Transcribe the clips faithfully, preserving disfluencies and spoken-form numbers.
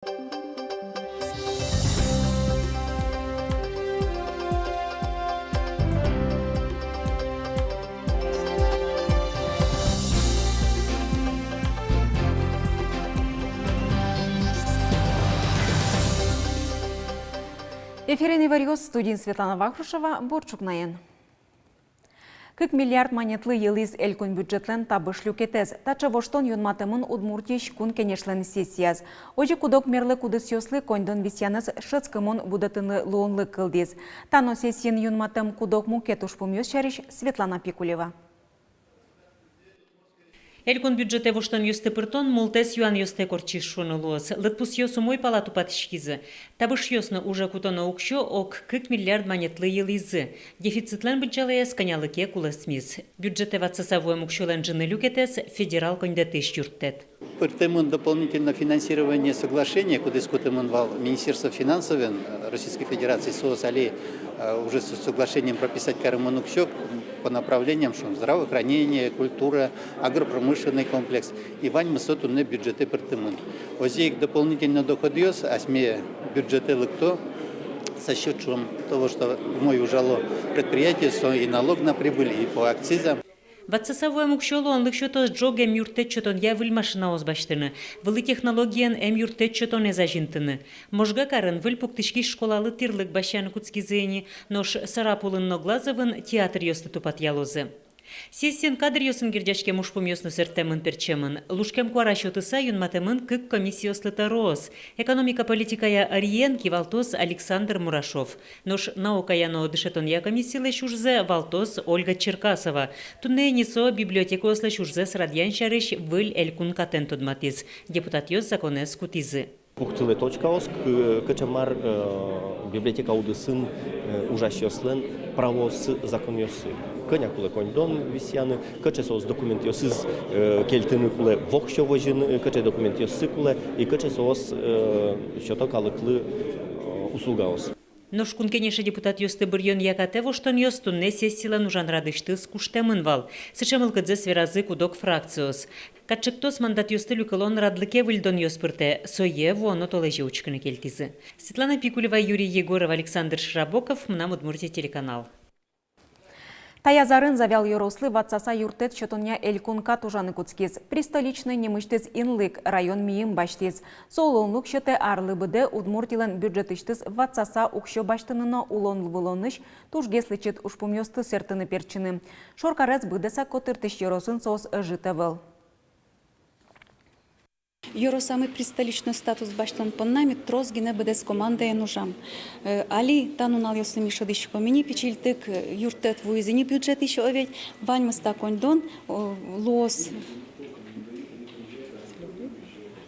Эфирын иворъёс, студиын Светлана Вахрушева. Бур ӵукнаен. Кык миллиард манетлы йылӥз элькун бюджетлэн табыш люкетэз. Таӵе воштон юнматэмын Удмуртиысь Кун Кенешлэн сессияз. Озьы куд-ог мерлык удысъёслы коньдон висъянэз шӧдскымон будэтыны луонлык кылдӥз. Та но сессиын юнматэм куд-ог мукет ужпумъёс сярысь Светлана Пикулева. Элькун бюджетэ воштонъёсты пыртон мултэс юанъёстэк ортчиз шуыны луоз. Лыдпусъёс умой пала тупатӥськизы. Табышъёс но уже кутоно уксё ог кык миллиард манетлы йылӥзы. Дефицитлэн быдӟалаез кӧнялы ке кулэсмиз. Бюджетэ ватсаса вуэм уксёлэн ӝыны люкетэз федерал коньдэтысь юрттэт. Пыртэмын дополнительное финансирование соглашение, кудӥз кутэмын вал Министерство финансовен, э, Российской Федерации, соос али, э, уже с соглашением прописать каремын уксё по направлениям, шуом, здравоохранение, культура, агропромышленный комплекс. И ваньмыз со туннэ бюджетэ пыртэмын. Озьы ик дополнительно доходъёс асьме бюджетэ лыкто за счёт, шуом, того, что умой ужало предприятие, со и налог на прибыль, и по акцизам. Ватсаса вуэм уксё луонлык сётоз ӝог эмъюрттэт сётонъя выль машинаос басьтыны, вылӥ технологиен эмъюрттэт сётонэз азинтыны. Можга карын выль пуктӥськись школалы тӥрлык басьяны кутскизы ини, нош Сарапулын но Глазовын театръёсты тупатъялозы. Сессиын кадръёсын герӟаськем ужпумъёс но сэрттэмын-пертчемын. Лушкем куара сётыса юнматэмын кык комиссиослы тӧроос. Экономика политикая ӧриен кивалтоз Александр Мурашов. Нош наукая но дышетонъя комиссилэсь ужзэ валтоз Ольга Черкасова. Туннэ ини со библиотекаослэсь ужзэс радъян сярысь выль элькун катэн тодматӥз. Депутатъёс законэз кутӥзы. Пуктылэ точкаос, к-, кыӵе мар, э, библиотека удысын, э, ужасьёслэн правооссы, законъёссы. Кӧня кулэ коньдон висъяны, кыӵе соос документъёсыз, э, кельтыны кулэ, воксё возьыны, э, кыӵе документъёссы кулэ, и кыӵе соос, э, сёто калыклы, э, услугаос. Нош Кун Кенеше депутатъёсты быръёнъя катэ воштонъёс туннэ сессилэн ужан радысьтыз куштэмын вал. Сыӵе мылкыдзэс веразы куд-ог фракциос. Кат ӵектос мандатъёсты люкылон радлыке выльдонъёс пыртэ, сое вуоно толэзе учкыны кельтӥзы. Светлана Пикулева, Юрий Егоров, Александр Широбоков, «Мынам Удмуртие» телеканал. Таяз арын Завьял ёрослы ватсаса юрттэт сётонъя элькун кат ужаны кутскиз. «Пристоличный» нимысьтыз инлык район мийым басьтӥз. Со улонлык сётэ арлы быдэ Удмуртилэн бюджетысьтыз ватсаса уксё басьтыны но улон-вылонысь тужгес лэчыт ужпумъёсты сэрттыны-пертчыны. Шоркарез быдэсак котыртӥсь ёросын соос ӧжыт ӧвӧл. Ёросамы пристоличной статус басьтон понна ми трос гинэ быдэс командаен ужам. Э, али та нуналъёсы ми шӧдӥськом ини, пичильтык, э, юрттэт вуиз ини бюджетысь, о ведь, ваньмыз та коньдон, о, луоз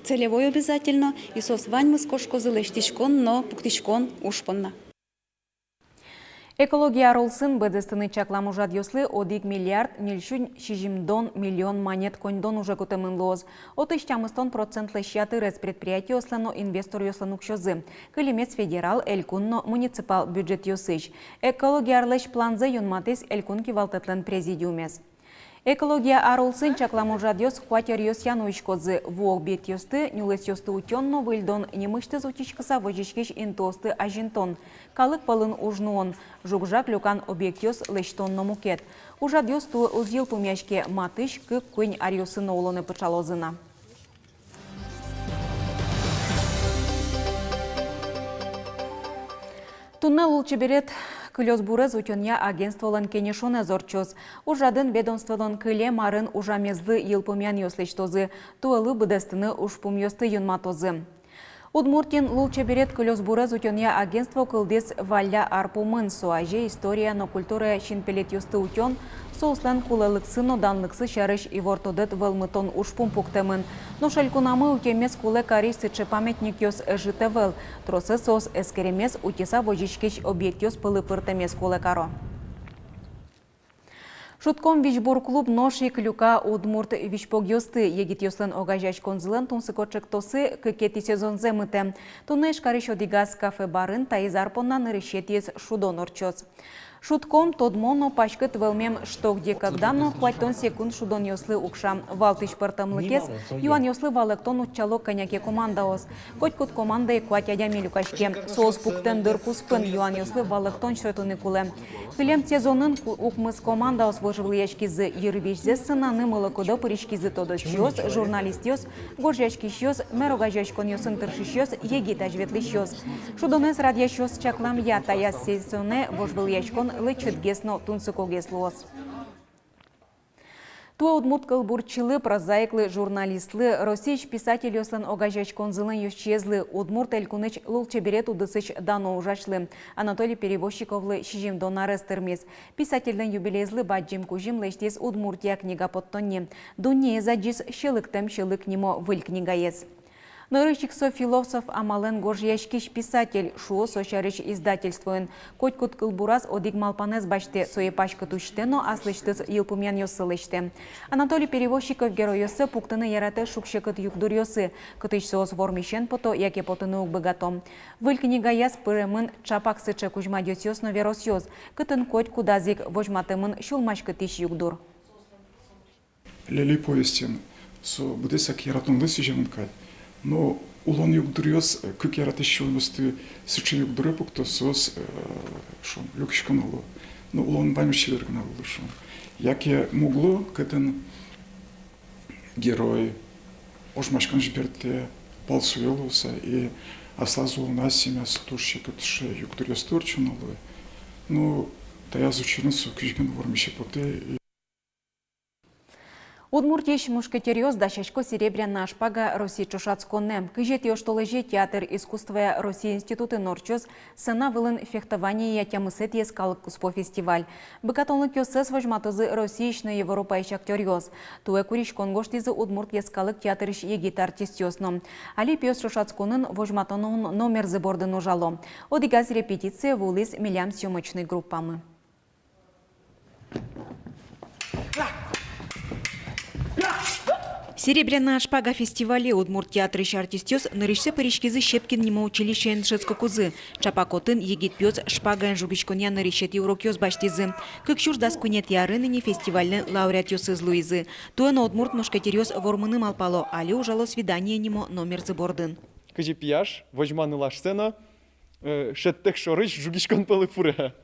целевой обязательно, и соос ваньмыз кошкозы лэсьтӥськон но пуктӥськон уж понна. Экология ар улсын быдэстыны чаклам ужадъёслы одӥг миллиард ньыльсю сизьымдон миллион манет коньдон уже кутэмын луоз. Отысь тямыстон процентлэсь ятырез предприятиослэн но инвесторъёслэн уксёзы. Кылемез федерал, элькун но муниципал бюджетъёсысь. Экология арлэсь планзэ юнматӥз элькун кивалтэтлэн президиумез. Экология ар улсын чаклам ужадъёс куать ёръёсъя нуиськозы: ву объектъёсты, нюлэсъёсты утён но выльдон, нимысьтыз утиськыса возиськись интыосты азинтон, калык пӧлын уж нуон, жуг-жаг люкан объектъёс лэсьтон но мукет. Ужадъёс туэ уз йылпумъяське, матысь кык-куинь аръёсы но улонэ пыӵалозы на. Туннэ лулчеберет кылёсбурез утёнъя агентстволэн кенешонэз ортчоз. Ужрадын ведомстволэн кылем арын ужамезлы йылпумъянъёс лэсьтозы, туэлы быдэстыны ужпумъёсты юнматозы. Удмуртиын лулчеберет кылёсбурез утёнъя агентство кылдӥз валля ар пумын. Со азе история но культурая синпелетъёсты утён, соослэн кулэлыксы но данлыксы сярысь ивортодэт вӧлмытон ужпум пуктэмын. Нош элькунамы утемез кулэ карись сыӵе памятникъёс ӧжыт ӧвӧл. Тросэз соос эскеремез, утьыса возиськись объектъёс пӧлы пыртэмез кулэ каро. «Шудком» визьбур клуб нош ик люка удмурт визьпогъёсты. Егитъёслэн огазеяськонзылэн тунсыко ӵектоссы кыкетӥ сезонзэ мытэ. Туннэ Ижкарысь одӥгаз кафе-барын таиз ар понна нырысетӥез шудон ортчоз. Шудком, тодмо но паськыт вӧлмем «Что? Где? Когда?» но «Куатьтон секунд» шудонъёслы укша. Валтӥсь пӧртэмлыкез — юанъёслы валэктон утчало кӧня ке командаос. Котькуд командае куать адями люкаське. Соос пуктэм дыр куспын юанъёслы валэктон сётыны кулэ. Кылем сезонын ку-, укмыс командаос вожвылъяськизы. Йырвизьзэ сценаны мылокыдо пыриськизы тодосчиос, журналистъёс, гожъяськисьёс, мер огазеяськонъёсын тыршисьёс, егит азьветлӥсьёс. Шудонэз радъясьёс чакламъя, таяз сезонэ вожвылъяськон лэчытгес но тунсыкогес луоз. Туэ удмурт кылбурчилы, прозаиклы, журналистлы, Россиысь писательёслэн огазеяськонзылэн ёзчиезлы, Удмурт Элькунысь лулчеберет удысысь дано ужасьлы Анатолий Перевозчиковлы сизьымдон арес тырмиз. Писательлэн юбилейезлы бадӟым кузьым лэсьтӥз «Удмуртия» книга поттонни. Дуннеез адӟиз «Сьӧлыктэм сьӧлык» нимо выль книгаез. Нырысь ик со философ амалэн гожъяськись писатель, шуо со сярысь издательствоын. Котькуд кылбураз одӥг малпанэз басьтэ, сое паськыт усьтэ но аслэсьтыз йылпумъянъёссэ лэсьтэ. Анатолий Перевозчиков геройёссэ пуктыны яратэ шуг-секыт югдуръёсы, кытысь соос вормисен пото яке потыны уг быгато. Выль книгаяз пыремын чапак сыӵе кузьмадёсъёс но веросъёс, кытын котькудаз ик возьматэмын сюлмаськытӥсь югдур. «Лели» повестен со быдэсак яратонлы сӥземын кадь. Но улон югдуръёс, э, кык яратӥсь сюлмысты сыӵе югдуре пукто, соос, э, шуом, люкиськоно луо. Но улон ваньмыз чебер гинэ луоз, шуом. Яке муг луы, кытын герой ожмаськон сьӧры бертэ, пал суэ луыса, и аслаз улоназ, семьяз туж секыт сыӵе югдуръёсты ортчоно луэ. Но таяз учырын со кызьы ке но вормисе потэ. Удмуртиысь мушкетеръёс дасясько «Серебряная шпага» Россия ӵошатсконэ. Кызетӥ оштолэзе театр искусствоя Россия институтын ортчоз сцена вылын фехтованиея тямысэтӥ йӧскалык куспо фестиваль. Быгатонлыкъёссэс возьматозы Россиысь но Европаысь актёръёс. Туэ куриськон гожтӥзы Удмурт йӧскалык театрысь егит артистъёс но. Али пиос ӵошатсконын возьматоно номерзы бордын ужало. Одӥгаз репетицие вуылӥз милям съёмочной группамы. «Серебряная шпага» фестивале удмурт театрысь артистъёс нырысьсэ пыриськизы Щепкин нимо училищеын дышетскыкузы. Ӵапак отын егит пиос шпагаен жугиськонъя нырысетӥ урокъёс басьтӥзы. Кык сюрс дас куинетӥ арын ини фестивальлэн лауреатъёсыз луизы. Туэ но удмурт мушкетеръёс вормыны малпало, али ужало «Свидание» нимо номерзы бордын. Кызьы пияш возьма нылашсэ но, э, шӧдтэк шорысь жугиськон пӧлы пуре.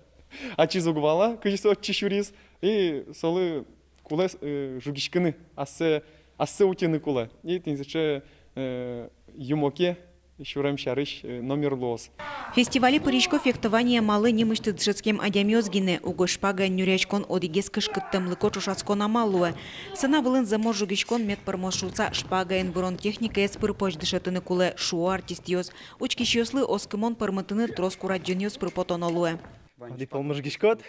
Ачиз уг вала, кызьы со отчы сюриз, и солы кулэ, э, жугиськыны ассэ, ассэ утьыны кулэ. И тӥни сыӵе, э, юмоке сюрем сярысь, э, номер луоз. Фестивале пырисько фехтованиея малы нимысьтыз дышетскем адямиос гинэ. Угось шпагаен нюръяськон одӥгез кышкыттэмлыко ӵошатскон амал луэ. Сцена вылын зэмос жугиськон мед пӧрмоз шуыса, шпагаен вырон техникаез пыр-поч дышетыны кулэ, шуо артистъёс. Учкисьёслы оскымон пӧрмытыны трос курадӟонъёс пыр потоно луэ. Одӥг пол мыжгиськод,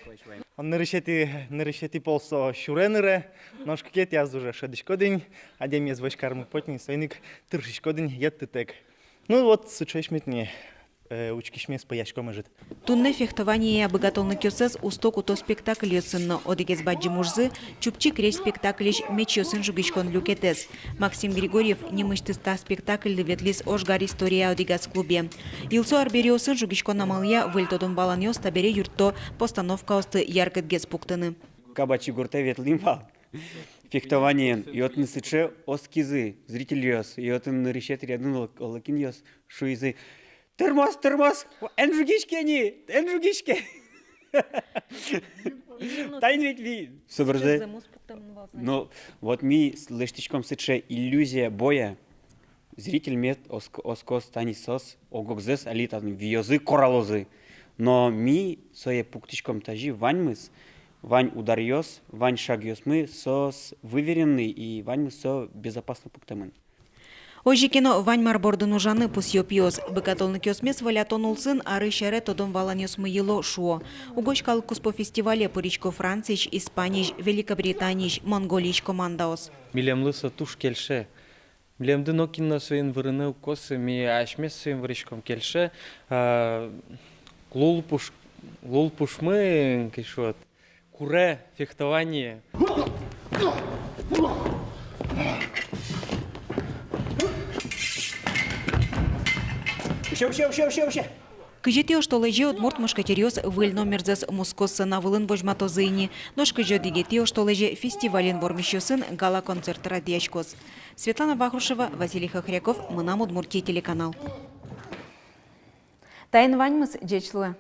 он нырысетӥ, нырысетӥ пол со сюре ныре, нош кыкетӥяз уже шӧдӥськод ини, адямиез вӧсь кармы поть ни, соин ик тыршиськод ини йӧттытэк. Ну вот, сыӵеесь мед ни, э, учкисьмес пӧяськом ӧжыт. Туннэ фехтованиея быгатонлыкъёссэс усто куто спектакльёсын но. Одӥгез бадӟым ужзы — «Чупчи крезь» спектакльысь мечъёсын жугиськон люкетэз. Максим Григорьев нимысьтыз та спектакльлы ветлӥз ожгар история одӥгаз клубе. Йылсо арбериосын жугиськон амалъя выль тодон-валанъёс табере юртто постановкаосты яркытгес пуктыны. Кабачи гуртэ ветлӥм вал фехтованиен, и отын сыӵе оскизы зрительёс, и отын нырысетӥ рядын оло-, олокинъёс шуизы: «Тырмоз, тырмоз, эн жугиське ни, эн жугиське». Тань ведь ви-, соберзэ. Ну, вот ми лэсьтӥськом сыӵе иллюзия боя. Зритель мед оск-, оскоз, тани соос ог-огзэс али татын виёзы, коралозы. Но ми сое пуктӥськом тазьы: ваньмыз, вань ударъёс, вань шагъёсмы, соос выверенный, и ваньмыз со безопасно пуктэмын. Озьы ке но, вань мар бордын ужаны, пусъё пиос. Быгатонлыкъёсмес волятон улсын арысь аре тодон-валанъёсмы йыло, шуо. Угось калык куспо фестивале пырисько Франциысь, Испаниысь, Великобританиысь, Монголиысь командаос. Милемлы со туж кельше. Милемды нокин но соин вырыны уг косы, ми асьмес соин вырӥськом, кельше. А, лул пуш-, лул пушмы, кыӵе вот, куре фехтование. Усе, усе, усе, усе, усе. Кызетӥ оштолэзе «Удмурт мушкетеръёс» выль номерзэс Муско сцена вылын возьматозы ини. Нош кызь одӥгетӥ оштолэзе фестивальын вормисьёсын гала-концерт радъяськоз. Светлана Вахрушева, Василий Хохряков, «Мынам Удмуртие» телеканал. Таин ваньмыз, ӟеч луэ.